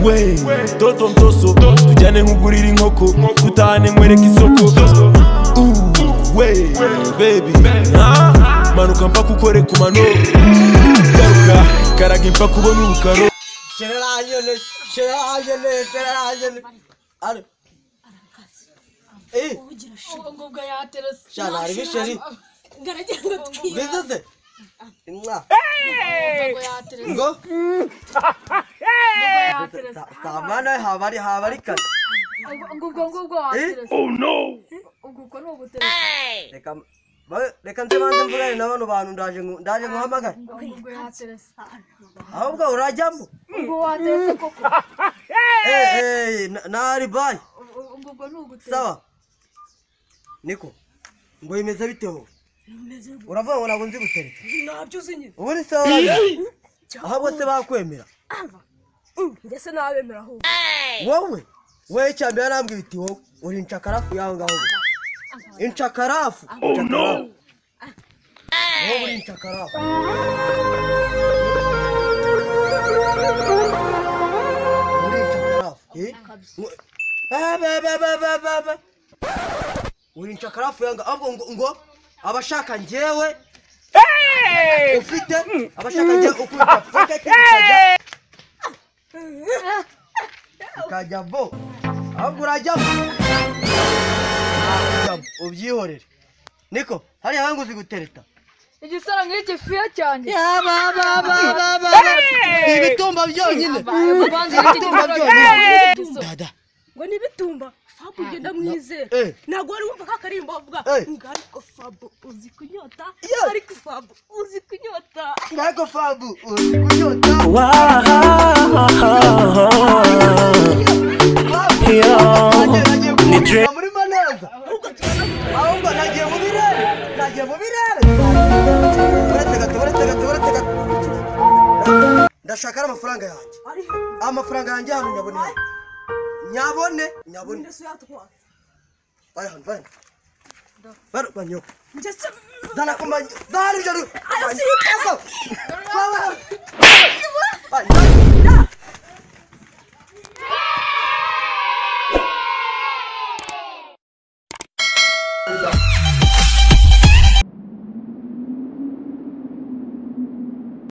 We toto mtoso tujyane nkugurira inkoko tutane nkwereke isoko. We baby manuka mpaka ukore ku mano garuka karaga impaka ubona ubukaro. Oh no! Reka nze banze mvugane na bano bantu ndaje nguhamagare. Ahubwo urajyamo. Nari bayi. Sawa. Niko. Ngo imeze bite ho? Uravuga ngo ntabwo nzi gutereta. Ntabyo uzi nyine. Ubundi se ahubwo se bakwemera. Njye se nabemera ahubwo. Wowe wowe cyambere yarambwiye iti wowe uri incakarafu yaho ngaho. Incakarafu. Oh no. Wowe uri incakarafu. Uri incakarafu. Ba. Uri incakarafu yanga ahubwo ngo abashaka njyewe ufite abashaka njyewe ukubita pocket ikajya bo ahubwo urajyamo ubyihorere. Niko hariya hangu uzi gutereta igisara nk'iki fiya cyane ba ibitumba byonyine ibitumba byonyine dada ngo ni ibitumba. Fabu ugenda mwizera ntabwo wari wumva kakarimbo bavuga ngo ariko Fabu uzi kunyota, ariko Fabu uzi kunyota, ariko Fabu uzi kunyota. Muri maneza ahubwo nagiye mu birere, nagiye mu birere. Uretse gato, uretse gato, uretse gato. Ndashaka amafaranga yanjye, amafaranga yanjye hano nyabone. Nyabone, nyabone. Bari hano, bari. Bari banyo. Dana kuma, dana jari. Ayo.